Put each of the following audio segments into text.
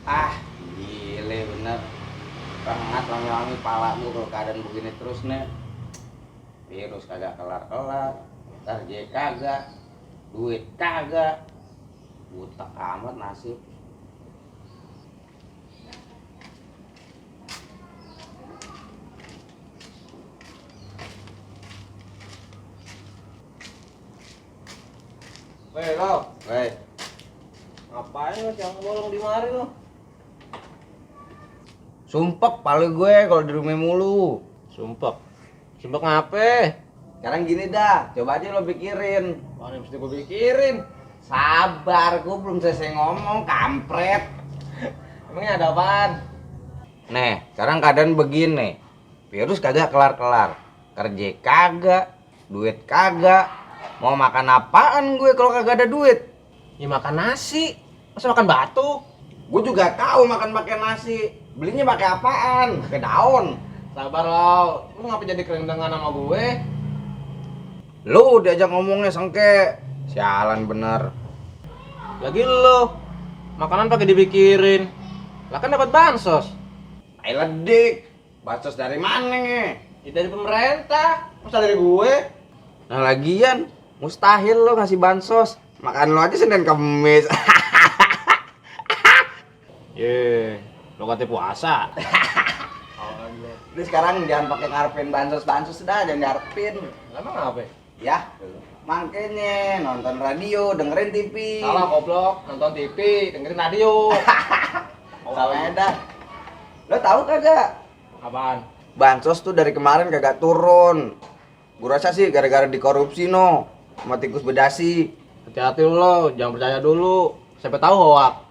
Ah, gile bener. Banget wangi-wangi palamu kalau keadaan begini terus nih. Virus kagak kelar-kelar, kerja kagak, duit kagak. Butak amat nasib. Weh lo, Woi, ngapain lo siang bolong di mari lo? sumpek palu gue kalau di rumah mulu. Sumpek. Sumpek ngape? Sekarang gini dah, coba aja lo pikirin. Wah, ini mesti gue pikirin. Sabar, gue belum selesai ngomong, kampret. Emangnya ada apaan? Nih, sekarang keadaan begini. Virus kagak kelar-kelar. Kerja kagak, duit kagak. Mau makan apaan gue kalau kagak ada duit? Ya makan nasi. Masa makan batu? Gue juga tahu makan pakai nasi. Belinya pakai apaan? Pakai daun. Sabar lo. Lu ngapa jadi kerendengan sama gue? Lu diajak ngomongnya sengke. Sialan bener. Lagi lo. Makanan pakai dipikirin. Lah kan dapat bansos. Ayo ledik. Bansos dari mana nih? Ya dari pemerintah. Masa dari gue? Nah lagian mustahil lo ngasih bansos. Makan lo aja Senin Kamis. Ye, lo katanya puasa. Lu sekarang jangan pakai ngarepin bansos dah, jangan ngarepin. Emang apa? Ya, makanya nonton radio, dengerin TV. Salah goblok, nonton TV, dengerin radio. Salahnya dah. Lo tahu kagak? Apaan? Bansos tuh dari kemarin kagak turun. Gua rasa sih gara-gara dikorupsi no, sama tikus bedasi. Hati-hati lo, jangan percaya dulu. Siapa tahu hoak.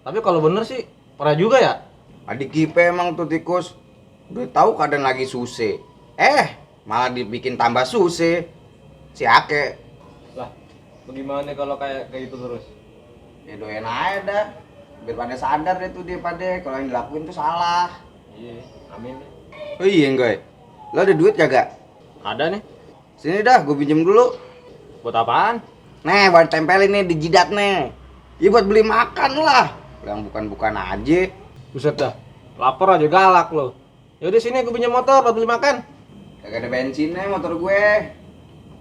Tapi kalau bener sih, pernah juga ya? Adik Kipe emang tuh tikus. Udah tahu kadang lagi suse. Malah dibikin tambah suse. Si Ake. Lah, bagaimana kalau kayak gitu terus? Ya doain aja dah. Biar pada sadar deh tuh dia pada kalau yang dilakuin tuh salah. Iya, amin. Oh iya enggak. Lo ada duit kagak? Ada nih. Sini dah, gue pinjem dulu. Buat apaan? Nih, buat tempelin nih di jidat nih. Ya buat beli makan lah. Yang bukan-bukan aja. Buset dah, lapar aja galak lo. Yaudah sini gue pinjam motor buat beli makan. Kagak ada bensinnya motor gue.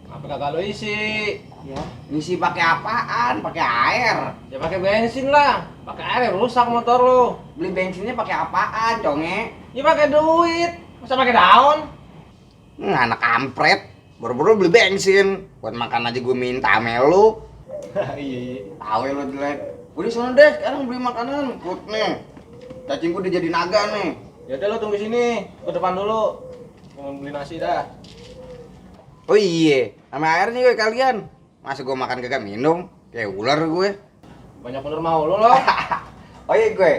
Apa kagak lo isi? Ya, ngisi pakai apaan? Pakai air. Ya pakai bensin lah. Pakai air rusak motor lo. Beli bensinnya pakai apaan, conge? Ya pakai duit. Masa pakai daun? Anak kampret. Baru-baru beli bensin. Buat makan aja gue minta sama lu. Iya. Tahu ya lu jelek. Udah sana deh, sekarang beli makanan. Put nih. Cacing gue udah jadi naga nih. Ya udah lo tunggu sini. Ke depan dulu. Mau beli nasi dah. Oh iya, sama air nih gue kalian. Masa gue makan kagak minum? Kayak ular gue. Banyak bener mau lo lo. Oh iya gue,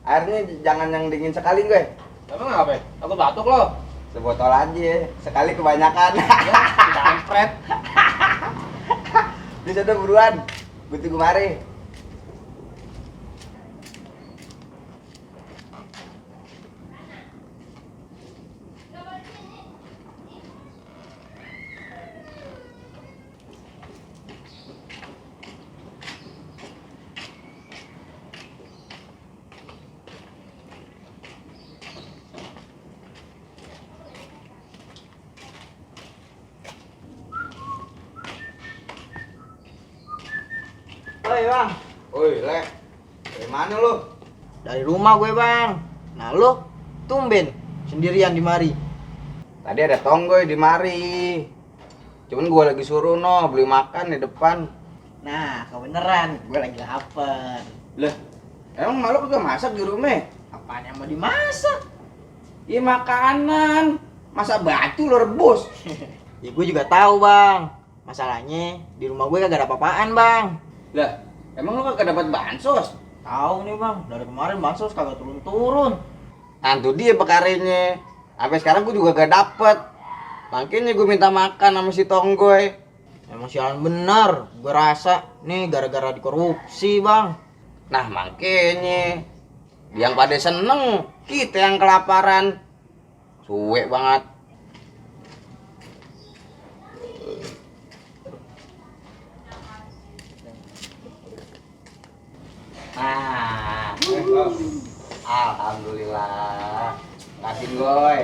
airnya jangan yang dingin sekali gue. Emang apa? Aku batuk lo. Sebotol aja, sekali kebanyakan. Ya, kampret. Bisa udah buruan, gue tunggu mari. Oi bang, Woi, Le, dari mana lu? dari rumah gue bang. Nah lu tumben sendirian di mari. Tadi ada tonggoy di mari. Cuman gue lagi suruh no beli makan di depan. Nah kebeneran gue lagi lapar. Lah, emang malu kagak masak di rumah? Apaan yang mau dimasak? Iya makanan. Masa batu lo rebus? Ya gue juga tahu bang. Masalahnya di rumah gue kagak ada apa-apaan bang. Lah, emang lu kagak dapat bansos? Tahu nih bang, dari kemarin bansos kagak turun-turun. Antu dia pekarenya. Sampai sekarang gue juga gak dapet. Makanya gue minta makan sama si tonggoy. Emang sialan bener, gue rasa nih gara-gara dikorupsi bang. Nah makanya yang pada seneng, kita yang kelaparan. Suwe banget. Nah, Alhamdulillah. Kasih gue.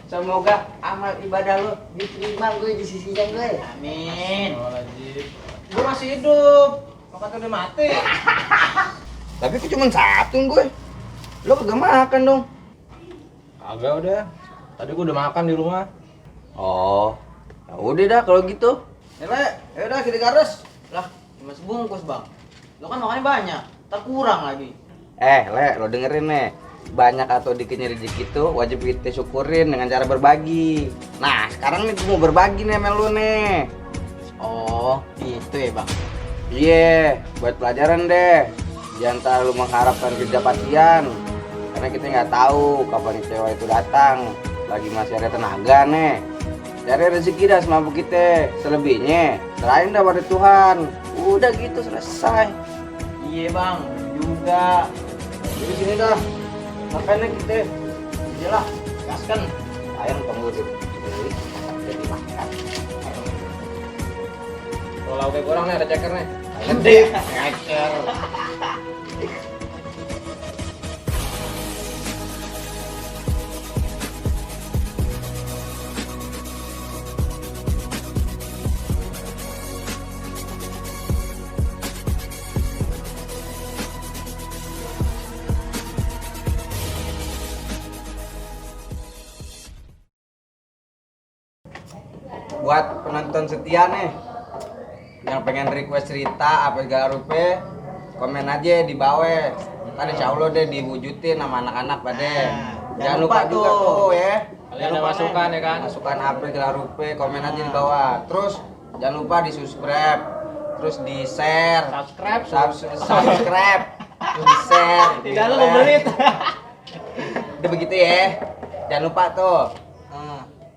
Semoga amal ibadah lu diterima gue di sisinya gue. Amin. Gue masih hidup. Kok kata udah mati? Tapi kok cuma satu gue. Lo kagak makan dong. Kagak udah. Tadi gue udah makan di rumah. Oh, ya udah dah kalau gitu. Ya udah kita garis. Lah, cuma sebungkus, Bang. Lo kan makannya banyak, terkurang lagi. Le, lo dengerin nih. Banyak atau dikitnya rezeki itu wajib kita syukurin dengan cara berbagi. Nah, sekarang nih gue mau berbagi nih sama lu nih. Oh, gitu ya, Bang. Iya, buat pelajaran deh. Jangan terlalu mengharapkan kepastian. Karena kita nggak tahu kapan kecewa itu datang. Lagi masih ada tenaga nih. Cari rezeki dah semampu kita. Selebihnya serahin dah pada Tuhan. Udah gitu selesai. Iya, Bang. Juga. Jadi sini dah. Makanya kita Iyalah, gaskan. ayam tunggu dulu. Jadi makan. Kalau lauknya kurang nih ada ceker nih. Gede, ngacer. Buat penonton setia nih yang pengen request cerita apa segala rupa, komen aja di bawah. Ntar insya Allah deh diwujudin sama anak-anak pada. Jangan lupa juga tuh ya. Kalian ada masukan ya kan? Masukan apa segala rupa, komen aja di bawah. Terus jangan lupa di subscribe, terus di share, subscribe, di share. Tidak lu berit. Udah begitu ya. Jangan lupa tuh.